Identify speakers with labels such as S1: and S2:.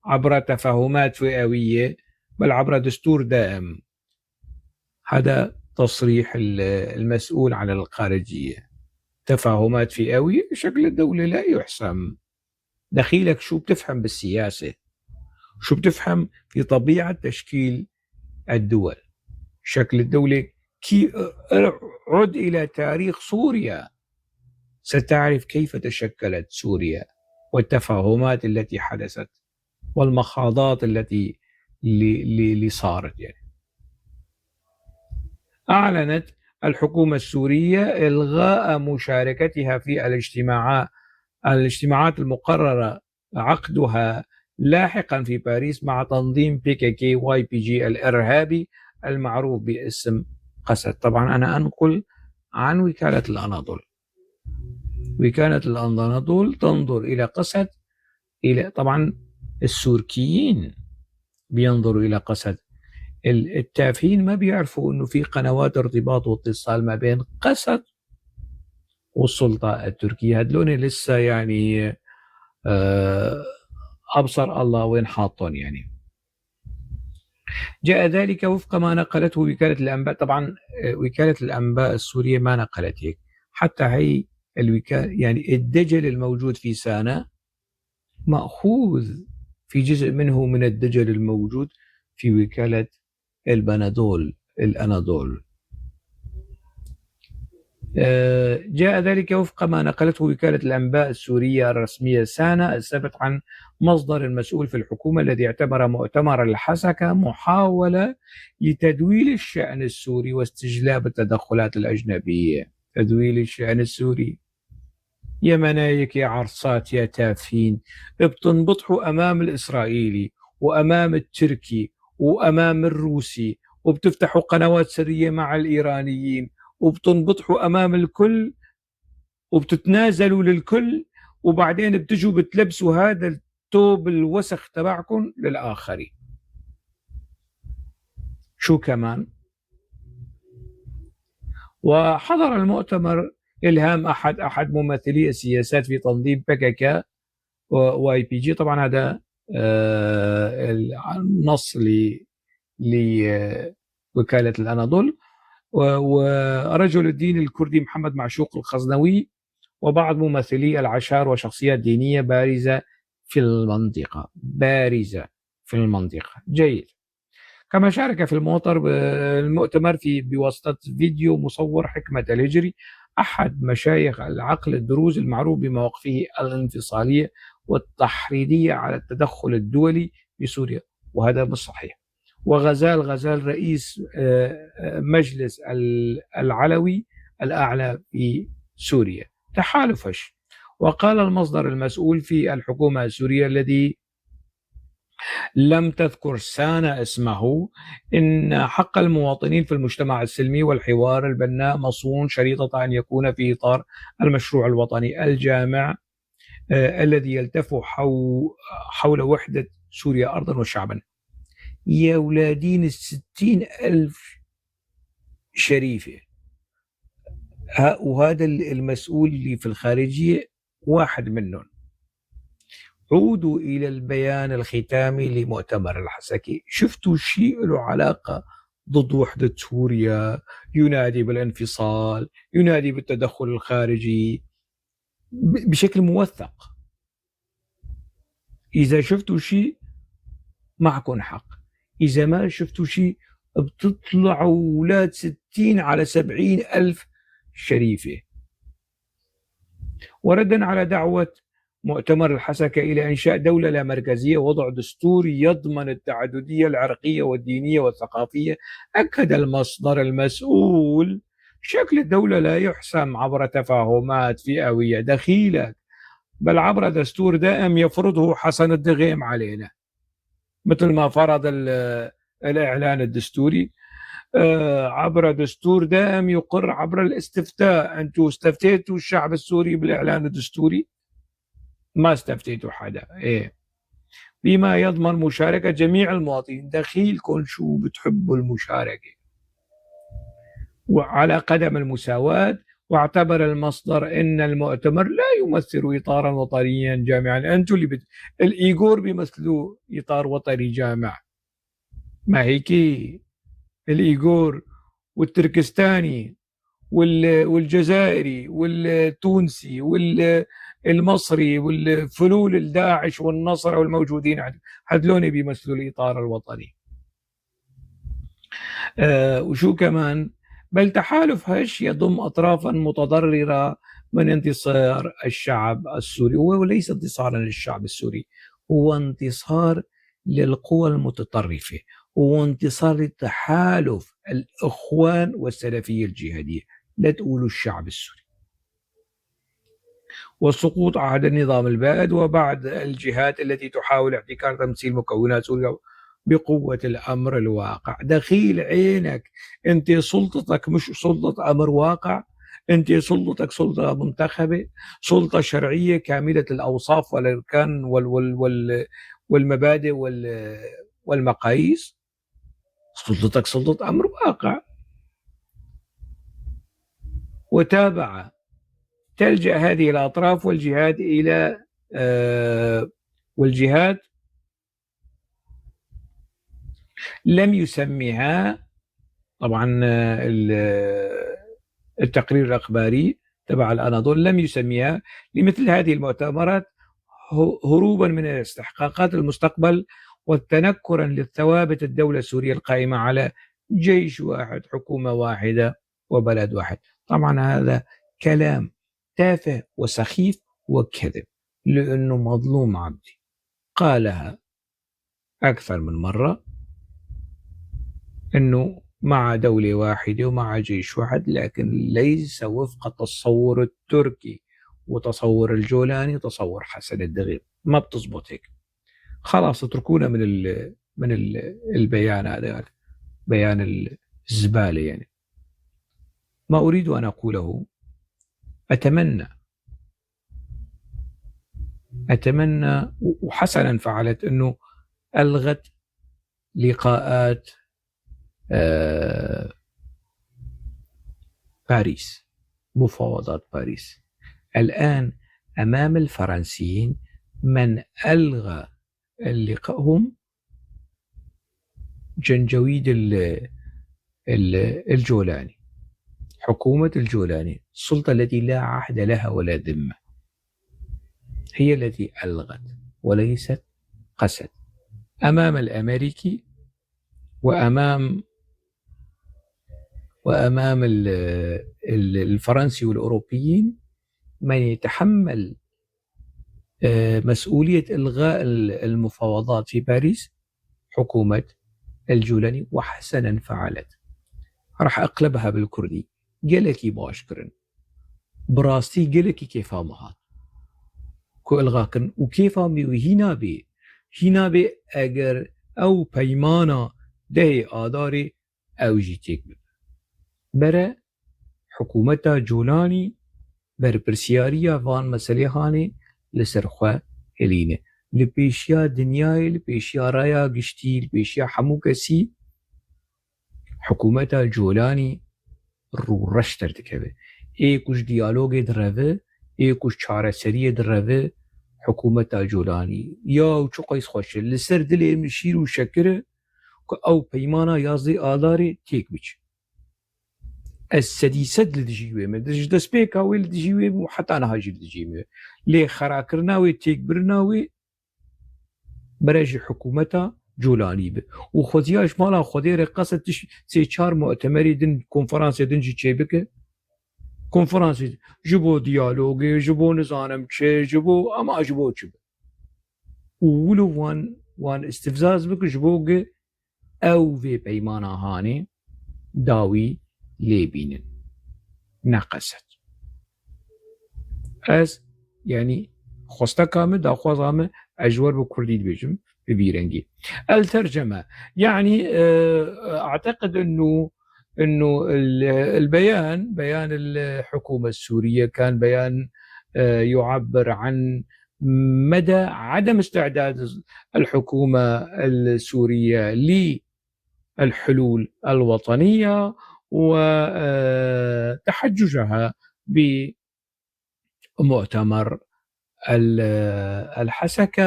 S1: عبر تفاهمات فئوية، بل عبر دستور دائم. هذا تصريح المسؤول عن الخارجية. تفاهمات فئوية، شكل الدولة لا يحسم. دخيلك شو بتفهم بالسياسة؟ شو بتفهم في طبيعة تشكيل الدول؟ شكل الدولة كي عد إلى تاريخ سوريا ستعرف كيف تشكلت سوريا والتفاهمات التي حدثت والمخاضات التي اللي صارت. أعلنت الحكومة السورية إلغاء مشاركتها في الاجتماعات المقررة عقدها لاحقا في باريس مع تنظيم بي كي كي واي بي جي الإرهابي المعروف باسم قسد. طبعا أنا أنقل عن وكالة الأناضول. وكالة الأناضول تنظر إلى قسد، إلى طبعا السوركيين بينظروا إلى قسد، التافهين ما بيعرفوا إنه في قنوات ارتباط واتصال ما بين قسد والسلطة التركية. هدول لسه أبصر الله وين حاطهم. جاء ذلك وفق ما نقلته وكالة الأنباء. طبعا وكالة الأنباء السورية ما نقلت هيك، حتى هي الوكالة، الدجل الموجود في سانا مأخوذ في جزء منه من الدجل الموجود في وكالة الأناضول. جاء ذلك وفق ما نقلته وكالة الأنباء السورية الرسمية سانا السبت عن مصدر المسؤول في الحكومة الذي اعتبر مؤتمر الحسكة محاولة لتدويل الشأن السوري واستجلاب التدخلات الأجنبية. تدويل الشأن السوري يا منايك يا عرصات يا تافهين، بتنبطحوا أمام الإسرائيلي وأمام التركي وأمام الروسي، وبتفتحوا قنوات سرية مع الإيرانيين، وبتنبطحوا أمام الكل وبتتنازلوا للكل، وبعدين بتجوا بتلبسوا هذا التوب الوسخ تبعكم للآخرين. شو كمان؟ وحضر المؤتمر إلهام أحد ممثلي السياسات في تنظيم بككا واي بي جي. طبعا هذا النص لوكالة الأناضول. ورجل الدين الكردي محمد معشوق الخزنوي وبعض ممثلي العشار وشخصيات دينية بارزة في المنطقة، بارزة في المنطقة. جيد. كما شارك في المؤتمر بواسطة فيديو مصور حكمة الهجري أحد مشايخ العقل الدروز المعروف بمواقفه الانفصالية والتحريضية على التدخل الدولي بسوريا، وهذا مش صحيح. وغزال غزال رئيس مجلس العلوي الأعلى في سوريا تحالفش. وقال المصدر المسؤول في الحكومة السورية الذي لم تذكر سانا اسمه إن حق المواطنين في المجتمع السلمي والحوار البناء مصون شريطة أن يكون في إطار المشروع الوطني الجامع الذي يلتف حول وحدة سوريا أرضا وشعبا. يا ولادين 60,000 شريفة، وهذا المسؤول اللي في الخارجية واحد منهم. عودوا إلى البيان الختامي لمؤتمر الحسكي، شفتوا شيء له علاقة ضد وحدة سوريا، ينادي بالانفصال، ينادي بالتدخل الخارجي بشكل موثق. إذا شفتوا شيء معكم حق، إذا ما شفتوا شيء بتطلعوا ولاد 60 على 70 ألف شريفة. وردا على دعوة مؤتمر الحسكة إلى إنشاء دولة لا مركزية ووضع دستور يضمن التعددية العرقية والدينية والثقافية، أكد المصدر المسؤول شكل الدولة لا يحسم عبر تفاهمات فئوية دخيلة، بل عبر دستور دائم يفرضه حسن الدغيم علينا، مثل ما فرض الإعلان الدستوري، عبر دستور دائم يقر عبر الاستفتاء. أنتوا استفتيتوا الشعب السوري بالإعلان الدستوري؟ ما استفتيتوا حدا. إيه. بما يضمن مشاركة جميع المواطنين. دخيلكم شو بتحبوا المشاركة، وعلى قدم المساواة واعتبر المصدر ان المؤتمر لا يمثل اطارا وطنيا جامعا. انتم اللي الايغور بيمثلوا اطار وطني جامع، ما هيك؟ الايغور والتركستاني والجزائري والتونسي والمصري والفلول الداعش والنصر والموجودين هدلون بيمثلوا الاطار الوطني. وشو كمان؟ بل تحالف هش يضم أطرافا متضررة من انتصار الشعب السوري. هو ليس انتصارا للشعب السوري، هو انتصار للقوى المتطرفة، هو انتصار لتحالف الإخوان والسلفية الجهادية، لا تقولوا الشعب السوري. وسقوط عهد النظام البائد وبعد الجهات التي تحاول احتكار تمثيل مكونات سوريا بقوة الأمر الواقع. دخيل عينك، أنت سلطتك مش سلطة أمر واقع، أنت سلطتك سلطة منتخبة، سلطة شرعية كاملة الأوصاف والأركان والمبادئ والمقاييس. سلطتك سلطة أمر واقع. وتابع: تلجأ هذه الأطراف والجهات إلى والجهات لم يسميها طبعا التقرير الأخباري تبع الأناضول لم يسميها لمثل هذه المؤتمرات هروبا من استحقاقات المستقبل وتنكرا للثوابت الدولة السورية القائمة على جيش واحد، حكومة واحدة، وبلد واحد. طبعا هذا كلام تافه وسخيف وكذب، لأنه مظلوم عبدي قالها أكثر من مرة أنه مع دولة واحدة ومع جيش واحد، لكن ليس وفق التصور التركي وتصور الجولاني وتصور حسن الدغيم. ما بتزبط هيك. خلاص اتركونا من البيان هذا، بيان الزبالة يعني. ما أريد أن أقوله، أتمنى وحسنا فعلت أنه ألغت لقاءات باريس، مفاوضات باريس. الآن أمام الفرنسيين من ألغى اللقاء هم جنجويد الجولاني، حكومة الجولاني، السلطة التي لا عهد لها ولا ذمة، هي التي ألغت وليست قسد. أمام الأمريكي وأمام الفرنسي والأوروبيين من يتحمل مسؤولية إلغاء المفاوضات في باريس حكومة الجولاني، وحسنا فعلت. راح أقلبها بالكردي، gelekî baş kirin bi rastî gelekî kêfa me hat ku ilga kirin û kêfa me wî hîna bê eger ew peymana dehê adarê ew jî têk bibe. Bere hikûmeta Colanî berpirsiyariya van meselehanê li ser xwe hilîne. Li pêşiya dinyayê, li pêşiya raya giştî, li pêşiya hemû kesî hikûmeta Colanî rûreş derdikeve. Ê ku ji diyalogê direve, ê ku ji çareseriyê direve hikûmeta Colanî. Ya û çi qeys xweş e, li ser dilê min şîr û şekir e ku ew peymana yazdê adarê têk biçe. Ez sedî sed li dijî wê me, ji destpêka wê li dijî wê û heta niha jî li dijî me. Lê xerakirina wê, têkbirina wê bere ji hikûmeta Colanî be. Û xweziya ji mala Xwedê re qese tişt sê çar mutemerê din konferansê din jî çê bike. Konferansê ji bo diyalogê, ji bo nizanim çi, ji bo ama ji bo çi be. Û wilo wan istifzaz bike ji bo ge ew vê peymana hanê dawî lê bînin. Neqeset. Ez yanî xwesteka min, daxwaza min ez ji wer bi Kurdî dibêjim bi vî rengî. الترجمة يعني أعتقد أنه البيان، بيان الحكومة السورية كان بيان يعبر عن مدى عدم استعداد الحكومة السورية للحلول الوطنية وتحججها بمؤتمر الحسكة.